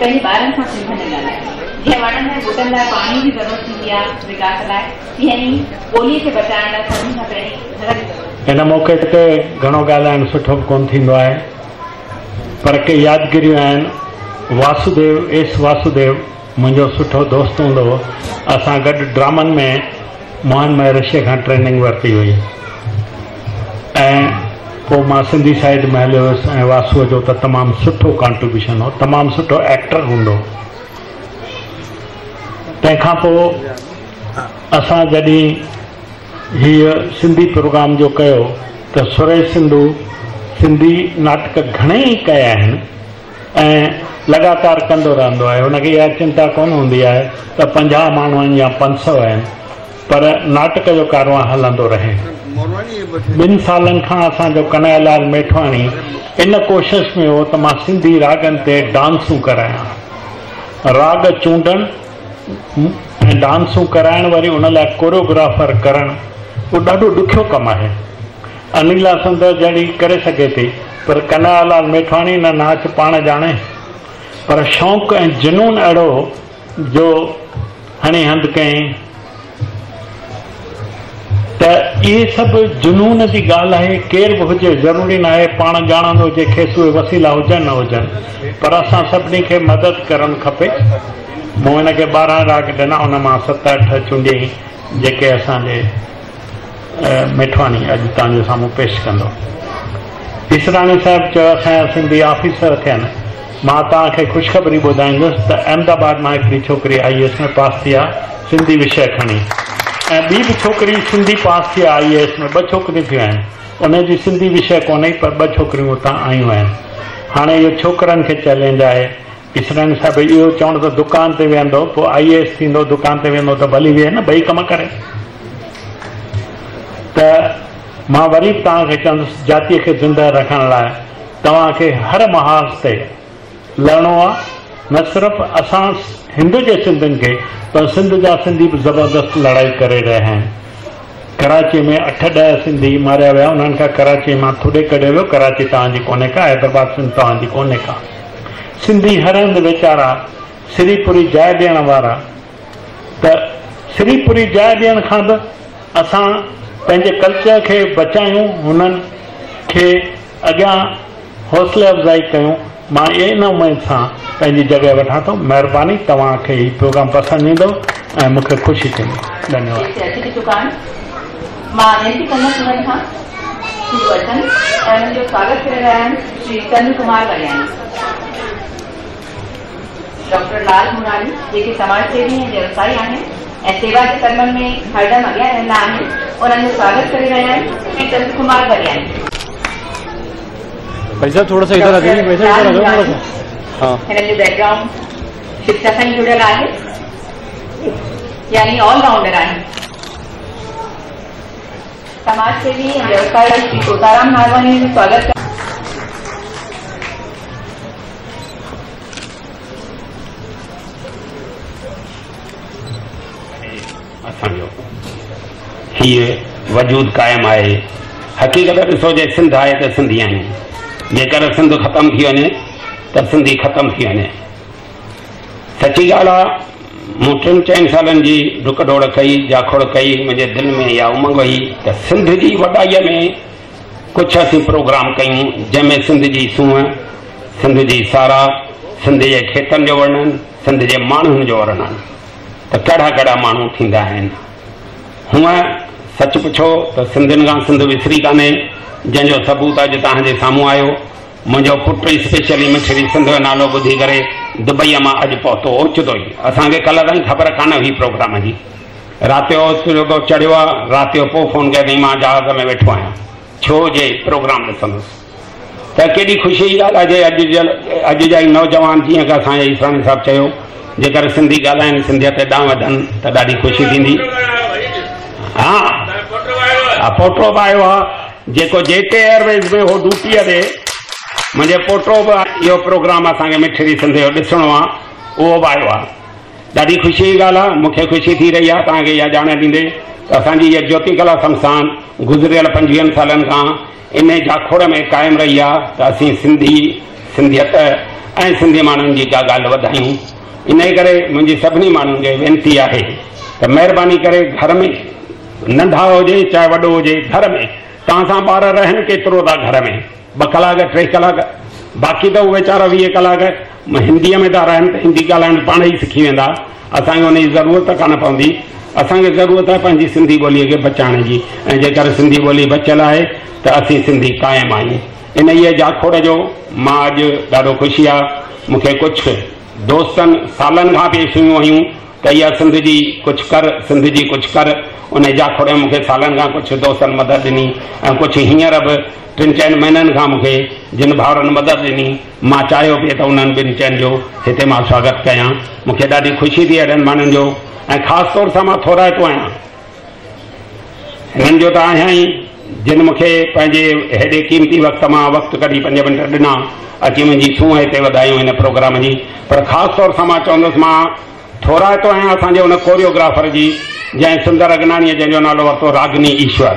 पंहिंजे ॿारनि सां सिंध में ॻाल्हायो। जीअं वणनि ऐं ॿूटनि लाइ पाणी जी ज़रूरत थींदी आहे विकास लाइ, तीअं ई ॿोलीअ खे बचाइण लाइ सभिनी खां पहिरीं घर जी ज़रूरत। हिन मौक़े ते घणो ॻाल्हाइणु सुठो बि कोन थींदो आहे, पर के यादगिरियूं आहिनि। वासुदेव एस वासुदेव मुंहिंजो सुठो दोस्त हूंदो हो। असां गॾु ड्रामनि में मोहन महर्षि खां ट्रेनिंग वरिती हुई ऐं पोइ मां सिंधी साइड में हलियो हुउसि ऐं वासूअ जो त तमामु सुठो कॉन्ट्रीब्यूशन हो, तमामु सुठो एक्टर हूंदो। तंहिंखां पोइ असां जॾहिं हीअ सिंधी प्रोग्राम जो कयो त सुरेश सिंधू सिंधी नाटक घणेई कया आहिनि ऐं लगातार कंदो रहंदो आहे। हुनखे इहा चिंता कोन हूंदी आहे त 50 माण्हू आहिनि या 500 आहिनि, पर नाटक जो कारवां हलंदो रहे। 2 सालनि खां असांजो कन्हैयालाल मेठवाणी इन कोशिश में हो त मां सिंधी रागनि ते डांसूं करायां, राग चूंडणु ऐं डांसूं कराइण, वरी उन लाइ कोरियोग्राफर करणु, उहो ॾाढो ॾुखियो कमु आहे। अनिला सुंदर जहिड़ी करे सघे थी, पर कन्हैयालाल मेठवाणी न नाच पाण ॼाणे, पर शौक़ु ऐं जुनून अहिड़ो जो हणी हंधि कयईं। त इहे सभु जुनून जी ॻाल्हि आहे। केरु बि हुजे, ज़रूरी न आहे पाण ॼाणंदो हुजे, खेसि उहे वसीला हुजनि न हुजनि, पर असां सभिनी खे मदद करणु खपे। मूं हिनखे 12 राग ॾिना, उन मां 7-8 चूंडियईं, जेके असांजे मेठवाणी अॼु तव्हांजे साम्हूं पेश कंदो। इसराणी साहिबु चयो असांजा सिंधी ऑफिसर थियनि। मां तव्हांखे ख़ुशख़बरी ॿुधाईंदुसि त अहमदाबाद मां हिकिड़ी छोकिरी IAS में पास थी आहे, सिंधी विषय खणी, ऐं ॿी बि छोकिरी सिंधी पास थी आहे IAS में। 2 छोकिरियूं थियूं आहिनि, उन जी सिंधी विषय कोन्हे, पर 2 छोकिरियूं उतां आयूं आहिनि। हाणे इहो छोकिरनि खे चैलेंज आहे। इसराणी साहिबु इहो चवणु त दुकान ते वेहंदो, पोइ IAS थींदो, दुकान ते वेंदो त भली वेहे न, ॿई कम करे। त मां वरी बि तव्हांखे चवंदुसि, जातीअ खे ज़िंदा रखण लाइ तव्हांखे हर महाज़ ते लड़णो आहे। न सिर्फ़ु असां हिंद जे सिंधियुनि खे, पर सिंध जा सिंधी बि ज़बरदस्त लड़ाई करे रहिया आहिनि। कराचीअ में 8-10 सिंधी मारिया विया, उन्हनि खां कराची मां थुॾे कढियो वियो। कराची तव्हांजी कोन्हे का, हैदराबाद सिंध तव्हांजी कोन्हे का। सिंधी हर हंधि वीचारा सिरीपुरी जाइ ॾियण वारा, त सिरीपुरी जाइ ॾियण खां बि असां पंहिंजे कल्चर खे बचायूं, हुननि खे अॻियां हौसले अफ़ज़ाई कयूं। मां इन उमेद सां पंहिंजी जॻह वठां थो। महिरबानी, तव्हांखे हीउ प्रोग्राम पसंदि ईंदो ऐं मूंखे ख़ुशी थींदी। धन्यवाद। मां विनती कंदुसि हुननि खां कि उहे अचनि ऐं हुननि जो स्वागत करे रहिया आहिनि श्री चंद्र कुमार वरियाणी, डॉक्टर लाल मुरारी, जेके समाज सेवी ऐं व्यवसायी आहिनि ऐं सेवा जे कर्मनि में हरदम अॻियां रहंदा आहिनि, उन्हनि जो स्वागत करे रहिया आहिनि श्री चंद्र कुमार वरियाणी। भाई साहब थोड़ा सा इधर आ जाइए, भाई साहब इधर आ जाओ थोड़ा सा। हाँ, हिननि जो बैकग्राउंड शिक्षा सां जुड़ियल आहे, यानी ऑलराउंडर आहिनि। समाज सेवी ऐं व्यवसायी श्री तोताराम नागवानी जो स्वागत। असांजो हीअ वजूद क़ाइमु आहे। हक़ीक़त ॾिसो, जे सिंध आहे त सिंधी आहियूं। जेकर सिंध ख़तमु थी वञे त सिंधी ख़तमु थी वञे। सची ॻाल्हि आहे, मूं 3-4 सालनि जी डुक दौड़ कई, जाखोड़ कई। मुंहिंजे दिलि में इहा उमंग हुई त सिंध जी वॾाईअ में कुझु असीं प्रोग्राम कयूं, जंहिंमें सिंध जी सूंहं, सिंध जी सारा, सिंध जे खेतनि जो वर्णन, सिंध जे माण्हुनि जो वर्णन, त कहिड़ा कहिड़ा माण्हू थींदा आहिनि। हूअं सच पुछो त सिंधियुनि खां सिंध विसरी कान्हे, जंहिंजो सबूत अॼु तव्हांजे साम्हूं आयो। मुंहिंजो पुटु स्पेशली मिठड़ी सिंध जो नालो ॿुधी करे दुबईअ मां अॼु पहुतो ओचितो ई। असांखे कल्ह ताईं ख़बर कान हुई प्रोग्राम जी। राति जो ओचितो चढ़ियो आहे, राति जो पोइ फ़ोन कयो अथई, मां जहाज़ में वेठो आहियां, छो जे प्रोग्राम ॾिसंदुसि। त केॾी ख़ुशी जी ॻाल्हि आहे जे अॼु जा ई नौजवान, जीअं की असांजे ईसराणी साहिबु चयो, जेकर सिंधी ॻाल्हाइनि, सिंधियत ॾांहुं वधनि त ॾाढी ख़ुशी थींदी। हा, पोटो बि आयो आहे, जेको जेट एयरवेज़ में हो ड्यूटीअ ते, मुंहिंजे पोटो बि इहो प्रोग्राम असांखे मिठड़ी सिंध जो ॾिसणो आहे, उहो बि आयो आहे। ॾाढी ख़ुशी जी ॻाल्हि आहे, मूंखे ख़ुशी थी रही आहे तव्हांखे इहा ॼाण ॾींदे त असांजी इहा ज्योति कला संस्थान गुज़िरियल 25 सालनि खां इन जाखोड़ में क़ाइमु रही आहे त असीं सिंधी, सिंधियत ऐं सिंधी माण्हुनि जी का ॻाल्हि वधायूं। इन करे मुंहिंजी सभिनी माण्हुनि खे वीनती आहे त महिरबानी करे घर में नंढा हुजे चाहे वॾो हुजे, घर में तव्हां सां ॿार रहनि केतिरो था, घर में 2 कलाक 3 कलाक, बाक़ी त उहे वीचारा 20 कलाक हिंदीअ में था रहनि त हिंदी ॻाल्हाइणु पाण ई सिखी वेंदा। असांखे उन जी ज़रूरत कान पवंदी। असांखे ज़रूरत आहे पंहिंजी सिंधी ॿोलीअ खे बचाइण जी, ऐं जेकर सिंधी ॿोली बचियल आहे त असीं सिंधी क़ाइमु आहियूं। इन ई जाखोड़ जो मां अॼु ॾाढो ख़ुशी आहे। मूंखे कुझु दोस्तनि सालनि खां पेश हुयूं त इहा सिंध जी कुझु कर, सिंध जी कुझु कर। उन जाखोड़ में मूंखे सालनि खां कुझु दोस्तनि मदद ॾिनी ऐं कुझु हींअर बि 3-4 महीननि खां मूंखे जिन भाउरनि मदद ॾिनी, मां चाहियो पिए त उन्हनि 2-4 जो हिते मां स्वागत कयां। मूंखे ॾाढी ख़ुशी थी अहिड़नि माण्हुनि जो, ऐं ख़ासि तौर सां मां थोराइतो आहियां हिननि जो त आहियां ई जिन मूंखे पंहिंजे हेॾे क़ीमती वक़्त मां वक़्तु कढी 5 मिंट ॾिना, अची मुंहिंजी सूंहं हिते वधायूं हिन प्रोग्राम जी। पर ख़ासि तौर सां मां चवंदुसि, मां थोराइतो आहियां असांजे उन कोरियोग्राफर जी जंहिं सुंदर अगनाणीअ जंहिंजो नालो वरितो रागिनी ईश्वर,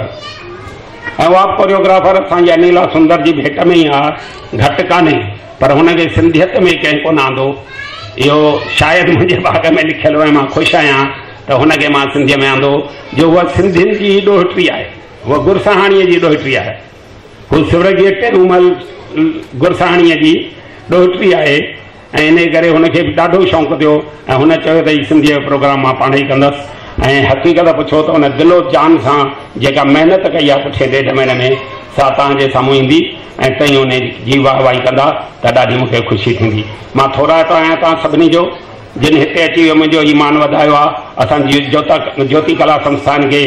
ऐं उहा कोरियोग्राफर असांजी अनिला सुंदर जी भेंट में ई आहे, घटि कान्हे, पर हुनखे सिंधियत में कंहिं कोन आंदो। इहो शायदि मुंहिंजे भाग में लिखियलु आहे, मां ख़ुशि आहियां त हुनखे मां सिंधीअ में आंदो, जो उहा सिंधियुनि जी ॾोहिटी आहे, उहा गुरसहाणीअ जी ॾोहिटी आहे। हू स्वर्गीय टेरूमल गुरसहाणीअ जी ॾोहिटी आहे, ऐं इन करे हुनखे बि ॾाढो शौक़ु थियो ऐं हुन चयो त हीउ सिंधीअ जो प्रोग्राम मां पाण ई कंदुसि। ऐं हक़ीक़त पुछो त हुन दिलो जान सां जेका महिनत कई आहे पुठे 1.5 महीने में, सा तव्हांजे साम्हूं ईंदी ऐं तईं उन जी वाह वाही कंदा त ॾाढी मूंखे ख़ुशी थींदी। मां थोराइतो आहियां तव्हां सभिनी जो जिन हिते अची वियो मुंहिंजो ईमान मान वधायो आहे। असांजी ज्योति कला संस्थान खे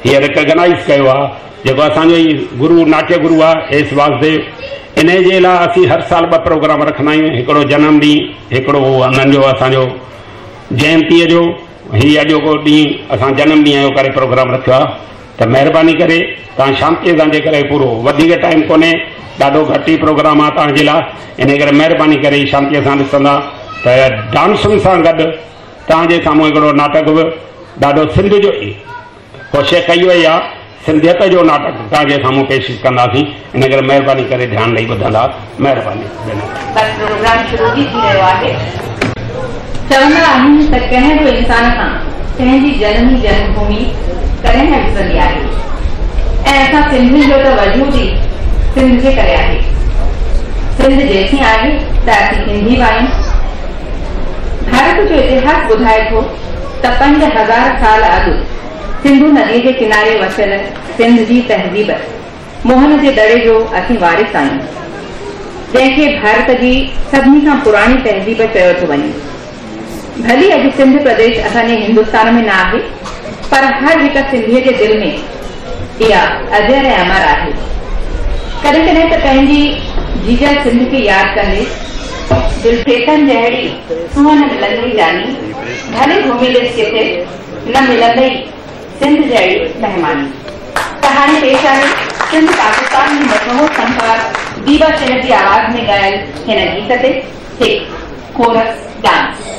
हीअ रिकॉग्नाइज़ कयो आहे, जेको असांजो ई गुरू नाट्य गुरू आहे एस वासुदेव। इन जे लाइ असीं हर साल 2 प्रोग्राम रखंदा आहियूं, हिकिड़ो जनम ॾींहुं, हिकिड़ो हुननि जो असांजो जयंतीअ जो। हीउ अॼोको ॾींहुं असां जनम ॾींहं जो करे प्रोग्राम रखियो आहे। त महिरबानी करे तव्हां शांतीअ सां जेकर पूरो वधीक टाइम कोन्हे, ॾाढो घटि ई प्रोग्राम आहे तव्हांजे लाइ, इन करे महिरबानी करे शांतीअ सां ॾिसंदा त डांसुनि सां गॾु तव्हांजे साम्हूं हिकिड़ो नाटक बि ॾाढो सिंध जो ई कोशिशि कई वई आहे, सिंधियत जो नाटक तव्हांजे साम्हूं पेश कंदासीं। इन करे महिरबानी करे ध्यानु ॾेई ॿुधंदा, महिरबानी। प्रोग्राम शुरू ई थी रहियो आहे। चवंदा आहिनि त कंहिं बि इंसान खां पंहिंजी जननी जन्मभूमि कॾहिं न विसरंदी आहे, ऐं असां सिंधियुनि जो त वजूद ई सिंध जे करे आहे। सिंध जेसीं आहे त असीं सिंधी बि आहियूं। भारत जो इतिहास ॿुधाए थो त 5000 साल अॻु सिंधु नदीअ जे किनारे वसियल सिंध जी तहज़ीब मोहन जे दड़े जो असीं वारिस आहियूं, जंहिंखे भारत जी सभिनी खां पुराणी तहज़ीब चयो थो वञे। भली अॼु सिंध प्रदेश असांजे हिंदुस्तान में न आहे, पर हर हिक सिंधीअ जे दिलि में इहा अजर ऐं अमर आहे। कॾहिं कॾहिं त पंहिंजी जीजल सिंध खे यादि कंदे दिलि चेतन जहिड़ी सूंहं न मिलंदई जानी, भले घुमी ॾिस किथे न मिलंदई सिंध जहिड़ी मेहमानी। कहाणी पेश आहे सिंध पाकिस्तान में मशहूर फनकार दीबा शहर जी आवाज़ में ॻायल हिन गीत ते हिकु कोरस डांस।